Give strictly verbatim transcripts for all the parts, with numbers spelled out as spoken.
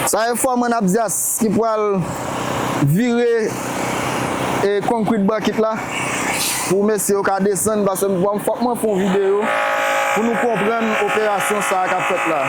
Sa e fòman Abdias ki pral vire e concrete bucket la pou mesye yo ka desann, paske m, fòk mwen fè yon videyo pou nou konprann operasyon sa a k ap fèt la.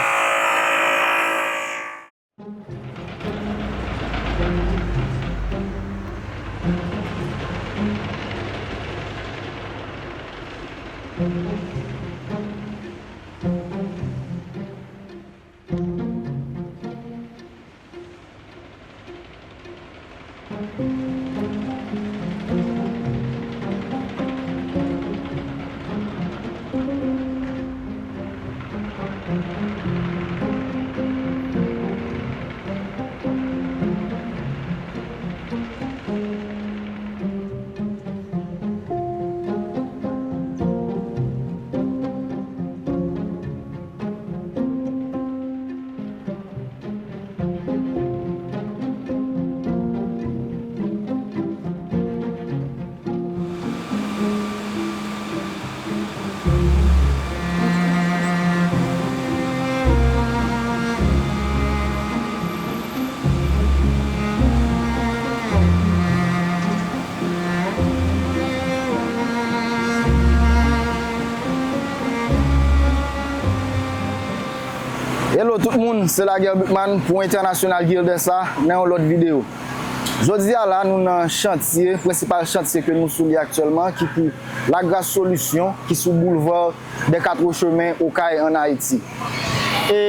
Hello tout moun, se Laguerre Butman pou International Guild S A nan yon lòt videyo. Jodi a la, nou nan chantye, prensipal chantye ke nou sou li aktyèlman, ki pou Lagras Solution, ki sou boulva Dè Katwo Chemen, Okay, ann Ayiti. E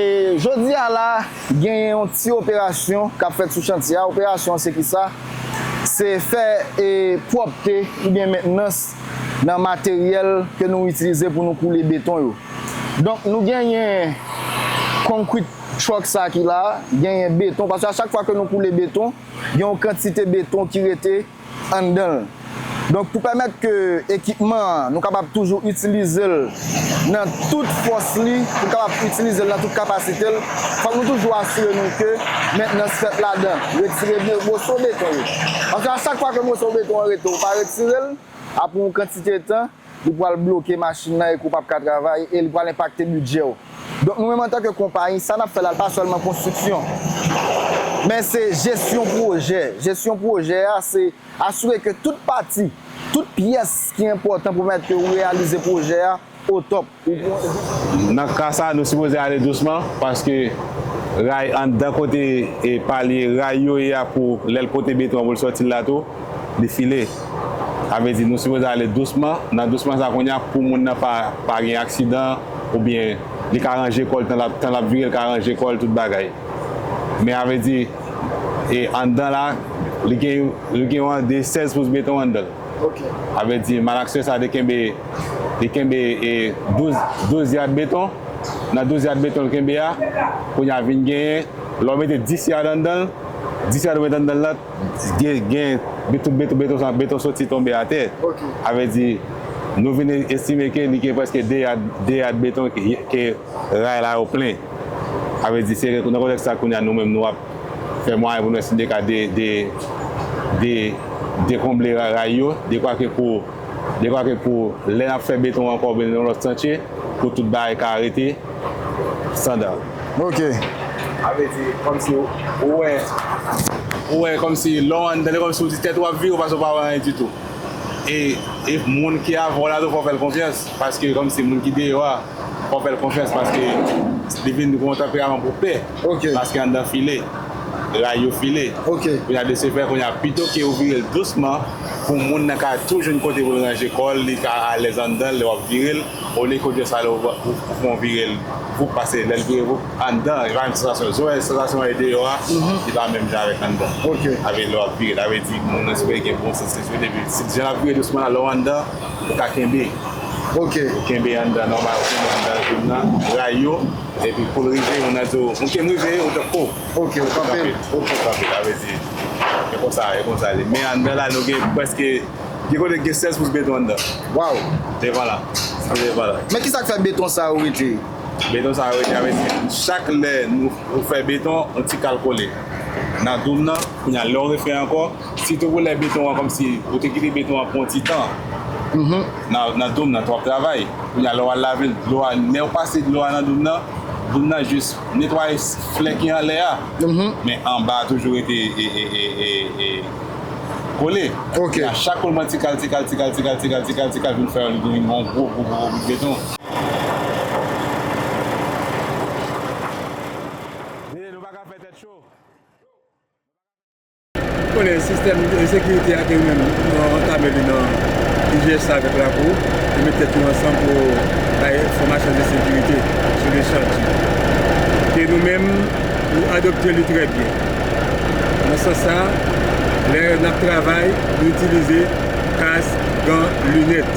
jodi a la, genyen yon ti operasyon k ap fèt sou chantye a. Operasyon an se kisa? Se fè, e, pwòpte oubyen mentnans nan materyèl ke nou itilize pou nou koule beton yo. Donk, nou genyen concrete truck sa ki la, genyen beton, paske a chak fwa ke nou koule beton, gen yon kantite beton ki rete anndan l. Donk, pou pèmèt ke ekipman an, nou kapab toujou itilize l nan tout fòs li, pou kapab itilize l nan tout kapasite l, fòk nou toujou asire nou ke mentnans fèt ladan, retire be-, moso beton yo. Paske a chak fwa ke moso beton an rete, ou pa retire l, apre yon kantite tan, li pral bloke machin nan e ke w p ap ka travay e li pral enpakte bidjè w. Donk, nou menm antanke konpayi, sa n ap fè la, l pa sèlman konstriksyon, men se jesyon pwojè. Jesyon pwojè a, se asire ke tout pati, tout pyès ki enpòtan pou pèmèt ke w reyalize pwojè a, o top. Nan ka sa, nou sipoze ale dousman, paske ray anndan kote e palye ray yo ye a pou lè l pote beton an pou l sòti l la tou, li file. Sa vle di, nou sipoze ale dousman. Nan dousman sa kounye a, pou moun nan pa, pa gen aksidan, oubyen li ka ranje kò l, tan l ap, tan l ap vire, l ka ranje kò l, tout bagay. Men sa vle di, e anndan la, li gen, li gen yon de sèz pous beton anndan l. Ok. Sa vle di, malaksè sa te kenbe, te kenbe, e, douz, douz yad beton. Nan douz yad beton l kenbe a, kounye a vin genyen, lè w mete dis yad anndan l, dis yad ou mete anndan l la, gen, gen, be-, tout beton, beton sa, beton soti tonbe atè. Ok. Sa vle di, nou vin estime ke li gen prèske de yad, de yad beton ke, ke ray la yo plen. Sa vle di, se nan kontèks sa kounye a nou menm nou ap fè mwayen pou nou estimetyè ka de, de, de, dekonble ra-, ray yo, dekwa ke pou, dekwa ke pou lè n ap fè beton ankò oubyen nan lòt chantye, pou tout bagay ka rete estanda. Ok. Sa vle di, kòmsi ou, ou wè, ou wè kòmsi lè w anndan, kòmsi ou di tèt ou ap vire, ou pa, ou pa wè anyen ditou. E, e moun ki avè w la tou, fò w fè l konfyans, paske kòmsi moun ki deyò a, fò w fè l konfyans, paske li vin gen yon tanperaman pou pè. Ok. Paske anndan file, ray yo file. Ok. Kounye a, de se fè, kounye a, pito ke ou vire l dousman, pou moun nan ka tou jwenn kote pou l ranje kò l, li ka alèz anndan l, lè w ap vire l, olye ke w jis ale, ou, ou, ou fè yon vire l, voup, pase lè l vire, voup, anndan, li pa menm sansasyon. Sou wè sansasyon e deyò a, li pa menm jan avèk anndan. Ok. Avèk lè w ap vire l, sa vle di, moun nan sipoze gen bon sans sekirite, epi si jan l ap vire dousman la, lè w anndan, ou ka kenbe. Ok. Ou kenbe anndan nòmal, ou kenbe anndan tout nan ray yo, epi pou l rive, moun nan di w, moun ke m rive, ou t ap ko. Ok, ou kanpe. Ok. Ou kanpe, sa vle di, e konsa, e konsa li. Men anndan la, nou gen prèske, gen kote gen sèz pous beton anndan. Waw. Devan la. Devan la. Men kisa k fè beton sa yo rete? Beton sa yo rete, sa vle di, chak lè nou, nou fè beton, yon ti kal kole nan doum nan, kounye a, lè w refè ankò, sitou pou lè beton an, kòmsi ou te kite beton an pou yon ti tan nan, nan doum nan, w ap travay. Kounye a, lè w al lave l, dlo a, lè w pase dlo a nan doum nan, Moun nan jis netwaye flè ki anlè a, men anba a toujou rete e, e, e, e, e, kole. Ok. A chak kou l pran ti kal, ti kal, ti kal, ti kal, ti kal, ti kal, ti kal, vin fè yon, yon gwo, gwo, gwo, gwo bout beton. Dede, nou pa ka fè tèt cho. Konnen sistèm de sekirite a ke nou menm nou antame li nan I G S A avèk lakou, nou met tèt nou ansanm pou bay fòmasyon de sekirite sou le chantye. Ke nou menm nou adopte li trè byen. Nan sans sa, lè n ap travay, nou itilize kas, gan, linèt.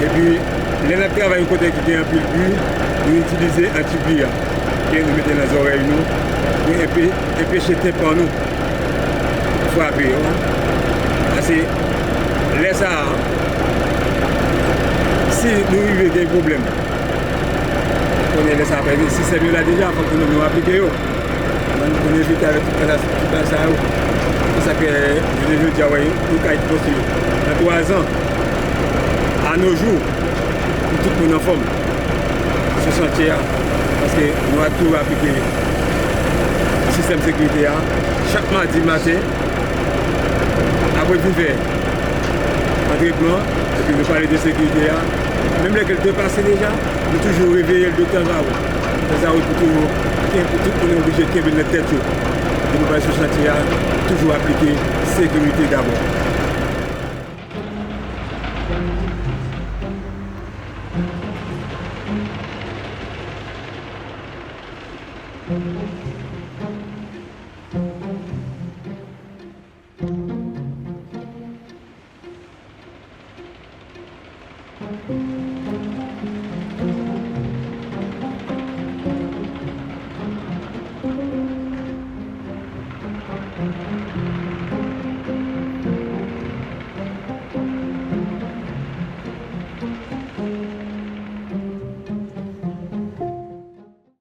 Epi, lè n ap travay yon kote ki gen anpil bri, nou itilize antibri a ke nou mete nan zòrèy nou pou enpe- enpeche tenpan nou frape yo. Paske lè sa a, si nou rive gen pwoblèm, konnen lè sa a, sistèm yo la deja, fòk nou, nou aplike yo. Donk, pou nou evite avèk tout katastwòf, tout bagay sa yo. Se sa ke jounen jodi a, wè, yon kay ki konstwi nan twa zan, a no jou, pou tout moun anfòm sou chantye a. Paske nou a toujou aplike sistèm sekirite a. Chak madi maten, apre vin fè antrènman, epi nou pale de sekirite a. Menm lè ke l depase deja, nou toujou reveye l de tanzawòt. Tanzawòt pou toujou, pou tout moun oblije kenbe l nan tèt yo. Depi nou pral sou chantye a, toujou aplike sekirite dabò.